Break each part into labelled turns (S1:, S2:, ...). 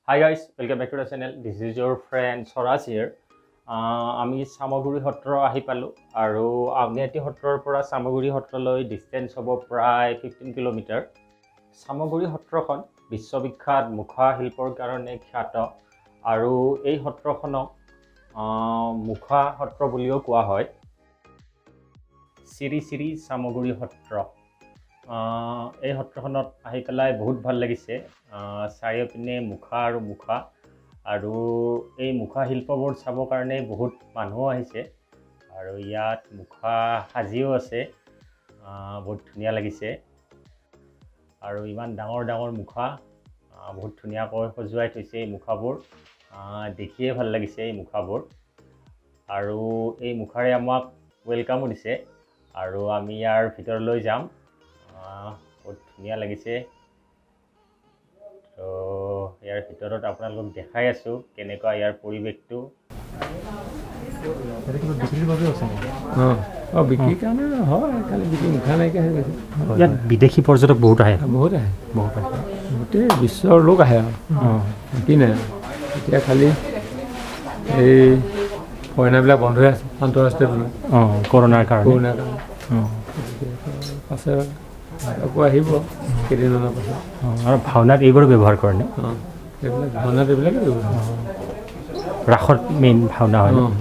S1: Hi guys, welcome back to the channel. This is your friend Swaraj here. আমি চামগুৰি সত্ৰ আহি পালোঁ আৰু আউনীআটী সত্ৰৰ পৰা চামগুৰি সত্ৰলৈ ডিষ্টেঞ্চ হ'ব প্ৰায় 15 কিলোমিটাৰ। চামগুৰি সত্ৰখন বিশ্ববিখ্যাত মুখা শিল্পৰ কাৰণে খ্যাত আৰু এই সত্ৰখনক মুখা সত্ৰ বুলিও কোৱা হয়। শ্ৰী শ্ৰী চামগুৰি সত্ৰ। এই সত্ৰখনত আহি পেলাই বহুত ভাল লাগিছে। চাৰিওপিনে মুখা আৰু মুখা আৰু এই মুখা শিল্পবোৰ চাবৰ কাৰণে বহুত মানুহো আহিছে আৰু ইয়াত মুখা সাজিও আছে। বহুত ধুনীয়া লাগিছে আৰু ইমান ডাঙৰ ডাঙৰ মুখা বহুত ধুনীয়াকৈ সজুৱাই থৈছে। এই মুখাবোৰ দেখিয়ে ভাল লাগিছে এই মুখাবোৰ। আৰু এই মুখাৰে আমাক ৱেলকামো দিছে আৰু আমি ইয়াৰ ভিতৰলৈ যাম। বহুত ধুনীয়া লাগিছে। তো ইয়াৰ ভিতৰত আপোনালোকক দেখাই আছোঁ কেনেকুৱা ইয়াৰ পৰিৱেশটো।
S2: ইয়াতে কিবা বিক্ৰীৰ বাবেও আছে নেকি?
S3: অঁ, বিক্ৰীৰ কাৰণে হয়, খালি বিক্ৰী মুখা নাইকিয়া হৈ গৈছে।
S1: ইয়াত বিদেশী পৰ্যটক বহুত আহে?
S3: বহুত আহে।
S1: বহুত আহে।
S3: গোটেই বিশ্বৰ লোক আহে আৰু কিনে। এতিয়া খালি এই ফৰেনাৰবিলাক বন্ধ হৈ আছে আন্তঃৰাষ্ট্ৰীয়।
S1: অঁ, কৰোণাৰ কাৰণে।
S3: কৰোণাৰ কাৰণে। গতিকে পাছে আকৌ আহিব কেইদিনমানৰ পাছত।
S1: অঁ, আৰু ভাওনাত এইবোৰো ব্যৱহাৰ কৰে ন?
S3: অঁ, এইবিলাক ভাওনাত এইবিলাকে ব্যৱহাৰ হয়।
S1: ৰাসত মেইন ভাওনা হয় ন?
S3: অঁ।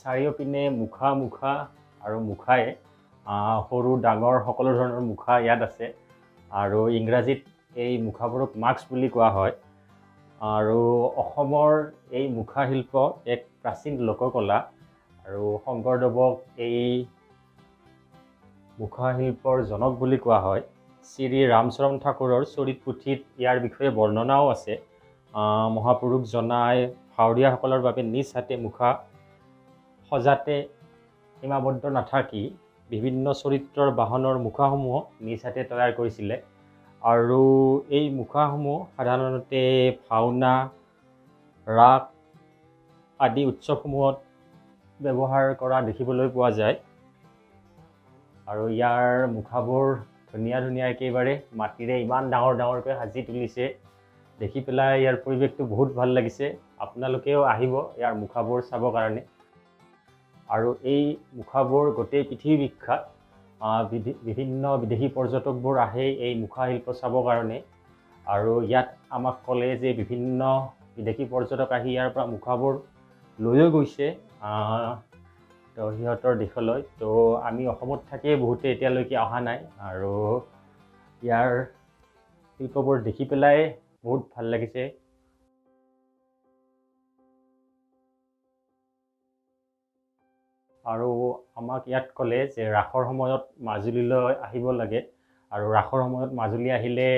S1: চাৰিওপিনে মুখা, মুখা আৰু মুখাই। সৰু ডাঙৰ সকলো ধৰণৰ মুখা ইয়াত আছে আৰু ইংৰাজীত এই মুখাবোৰক মাস্ক বুলি কোৱা হয়। আৰু অসমৰ এই মুখা শিল্প এক প্ৰাচীন লোককলা আৰু শংকৰদেৱক এই মুখা শিল্পৰ জনক বুলি কোৱা হয়। শ্ৰী ৰামচৰণ ঠাকুৰৰ চৰিত পুথিত ইয়াৰ বিষয়ে বৰ্ণনাও আছে। মহাপুৰুষ জনাই ভাৱৰীয়াসকলৰ বাবে নিজ হাতে মুখা সজাতে সীমাবদ্ধ নাথাকি বিভিন্ন চৰিত্ৰৰ বাহনৰ মুখাসমূহ নিজ হাতে তৈয়াৰ কৰিছিলে। আৰু এই মুখাসমূহ সাধাৰণতে ভাওনা, ৰাস আদি উৎসৱসমূহত ব্যৱহাৰ কৰা দেখিবলৈ পোৱা যায়। আৰু ইয়াৰ মুখাবোৰ ধুনীয়া ধুনীয়া, একেবাৰে মাটিৰে ইমান ডাঙৰ ডাঙৰকৈ সাজি তুলিছে। দেখি পেলাই ইয়াৰ পৰিৱেশটো বহুত ভাল লাগিছে। আপোনালোকেও আহিব ইয়াৰ মুখাবোৰ চাবৰ কাৰণে। আৰু এই মুখাবোৰ গোটেই পৃথিৱী বিখ্যাত। বিভিন্ন বিদেশী পৰ্যটকবোৰ আহে এই মুখা শিল্প চাবৰ কাৰণে। আৰু ইয়াত আমাক ক'লে যে বিভিন্ন বিদেশী পৰ্যটক আহি ইয়াৰ পৰা মুখাবোৰ লৈও গৈছে তো সিহঁতৰ দেশলৈ। তো আমি অসমত থাকিয়ে বহুতে এতিয়ালৈকে অহা নাই আৰু ইয়াৰ শিল্পবোৰ দেখি পেলাই বহুত ভাল লাগিছে। আৰু আমাক ইয়াত ক'লে যে ৰাসৰ সময়ত মাজুলীলৈ আহিব লাগে আৰু ৰাসৰ সময়ত মাজুলী আহিলে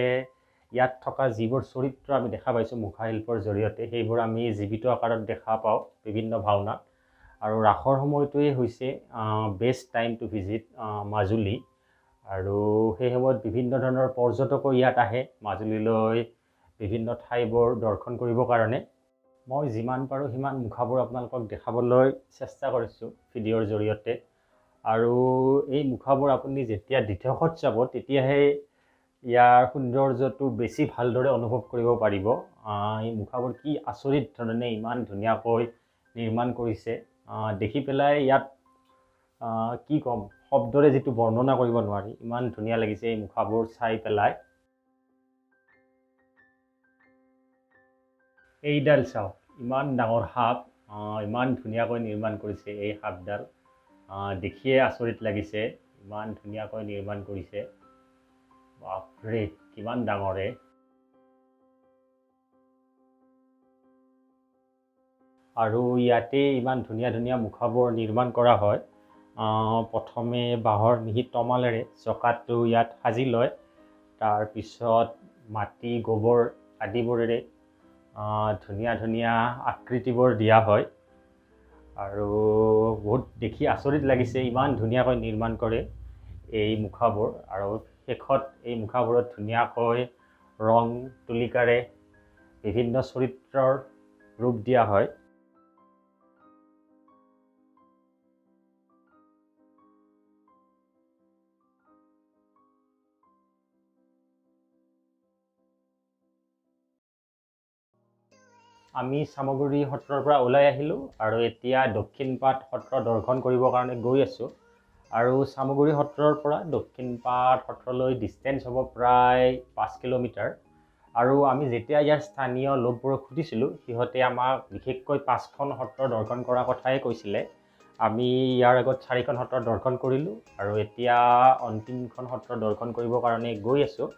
S1: ইয়াত থকা যিবোৰ চৰিত্ৰ আমি দেখা পাইছোঁ মুখা শিল্পৰ জৰিয়তে, সেইবোৰ আমি জীৱিত আকাৰত দেখা পাওঁ বিভিন্ন ভাওনাত। আৰু ৰাসৰ সময়টোৱেই হৈছে best time to visit Majuli. আৰু সেই সময়ত বিভিন্ন ধৰণৰ পৰ্যটকো ইয়াত আহে মাজুলীলৈ বিভিন্ন ঠাইবোৰ দৰ্শন কৰিবৰ কাৰণে। মই যিমান পাৰোঁ সিমান মুখাবোৰ আপোনালোকক দেখাবলৈ চেষ্টা কৰিছোঁ ভিডিঅ'ৰ জৰিয়তে। আৰু এই মুখাবোৰ আপুনি যেতিয়া দিঠকত যাব, তেতিয়াহে ইয়াৰ সৌন্দৰ্যটো বেছি ভালদৰে অনুভৱ কৰিব পাৰিব। এই মুখাবোৰ কি আচৰিত ধৰণে ইমান ধুনীয়াকৈ নিৰ্মাণ কৰিছে, দেখি পেলাই ইয়াত কি ক'ম, শব্দৰে যিটো বৰ্ণনা কৰিব নোৱাৰি, ইমান ধুনীয়া লাগিছে এই মুখাবোৰ চাই পেলাই। এইডাল চাওক, ইমান ডাঙৰ সাপ, ইমান ধুনীয়াকৈ নিৰ্মাণ কৰিছে এই সাপডাল। দেখিয়ে আচৰিত লাগিছে, ইমান ধুনীয়াকৈ নিৰ্মাণ কৰিছে। বাপৰে, কিমান ডাঙৰে! আৰু ইয়াতে ইমান ধুনীয়া ধুনীয়া মুখাবোৰ নিৰ্মাণ কৰা হয়। প্ৰথমে বাঁহৰ মিহি তমালেৰে জকাটো ইয়াত সাজি লয়। তাৰপিছত মাটি, গোবৰ আদিবোৰেৰে ধুনীয়া ধুনীয়া আকৃতিবোৰ দিয়া হয়। আৰু বহুত দেখি আচৰিত লাগিছে, ইমান ধুনীয়াকৈ নিৰ্মাণ কৰে এই মুখাবোৰ। আৰু শেষত এই মুখাবোৰত ধুনীয়াকৈ ৰং তুলিকাৰে বিভিন্ন চৰিত্ৰৰ ৰূপ দিয়া হয়। আমি চামগুৰি সত্ৰৰ পৰা ওলাই আহিলোঁ আৰু এতিয়া দক্ষিণপাট সত্ৰ দৰ্শন কৰিবৰ কাৰণে গৈ আছোঁ। আৰু চামগুৰি সত্ৰৰ পৰা দক্ষিণপাট সত্ৰলৈ ডিষ্টেঞ্চ হ'ব প্ৰায় 5 কিলোমিটাৰ। আৰু আমি যেতিয়া ইয়াৰ স্থানীয় লোকবোৰক সুধিছিলোঁ, সিহঁতে আমাক বিশেষকৈ 5খন সত্ৰ দৰ্শন কৰাৰ কথাই কৈছিলে। আমি ইয়াৰ আগত 4খন সত্ৰ দৰ্শন কৰিলোঁ আৰু এতিয়া অন্তিমখন সত্ৰ দৰ্শন কৰিবৰ কাৰণে গৈ আছোঁ।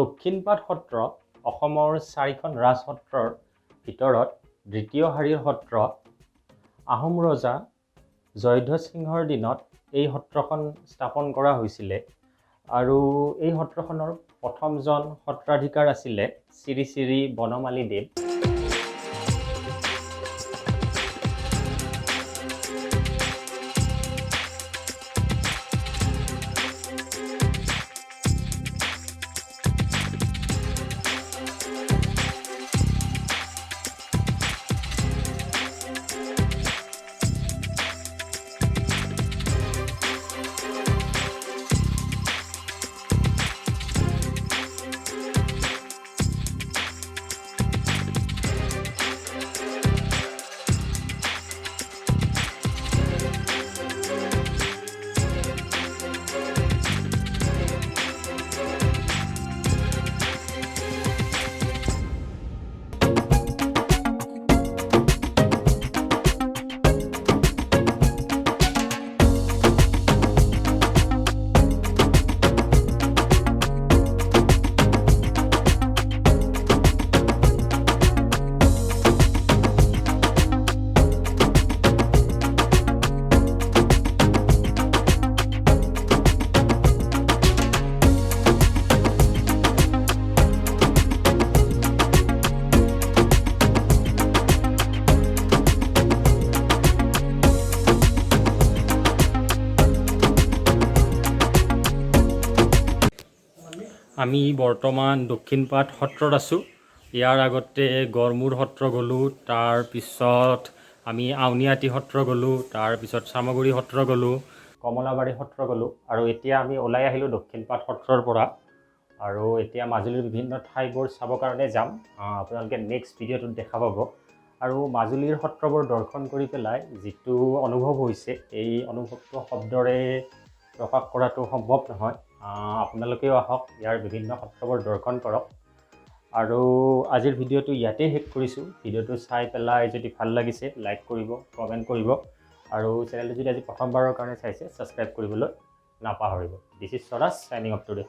S1: দক্ষিণপাট সত্ৰ অসমৰ 4খন ৰাজসত্ৰৰ ভিতৰত দ্বিতীয় শাৰীৰ সত্ৰ। আহোম ৰজা জয়ধ্বজ সিংহৰ দিনত এই সত্ৰখন স্থাপন কৰা হৈছিলে আৰু এই সত্ৰখনৰ প্ৰথমজন সত্ৰাধিকাৰ আছিলে শ্ৰী শ্ৰী বনমালী দেৱ। আমি বৰ্তমান দক্ষিণপাট সত্ৰত আছোঁ। ইয়াৰ আগতে গড়মূৰ সত্ৰ গ'লোঁ, তাৰপিছত আমি আউনীআটী সত্ৰ গ'লোঁ, তাৰপিছত চামগুৰি সত্ৰ গ'লোঁ, কমলাবাৰী সত্ৰ গ'লোঁ আৰু এতিয়া আমি ওলাই আহিলোঁ দক্ষিণপাট সত্ৰৰ পৰা। আৰু এতিয়া মাজুলীৰ বিভিন্ন ঠাইবোৰ চাবৰ কাৰণে যাম। আপোনালোকে নেক্সট ভিডিঅ'টোত দেখা পাব। আৰু মাজুলীৰ সত্ৰবোৰ দৰ্শন কৰি পেলাই যিটো অনুভৱ হৈছে, এই অনুভৱটো শব্দৰে প্ৰকাশ কৰাটো সম্ভৱ নহয়। আপোনালোকেও আহক, ইয়াৰ বিভিন্ন সত্ৰবোৰ দৰ্শন কৰক। আৰু আজিৰ ভিডিঅ'টো ইয়াতেই শেষ কৰিছোঁ। ভিডিঅ'টো চাই পেলাই যদি ভাল লাগিছে লাইক কৰিব, কমেণ্ট কৰিব আৰু চেনেলটো যদি আজি প্ৰথমবাৰৰ কাৰণে চাইছে ছাবস্ক্ৰাইব কৰিবলৈ নাপাহৰিব। This is Swaraj signing off today.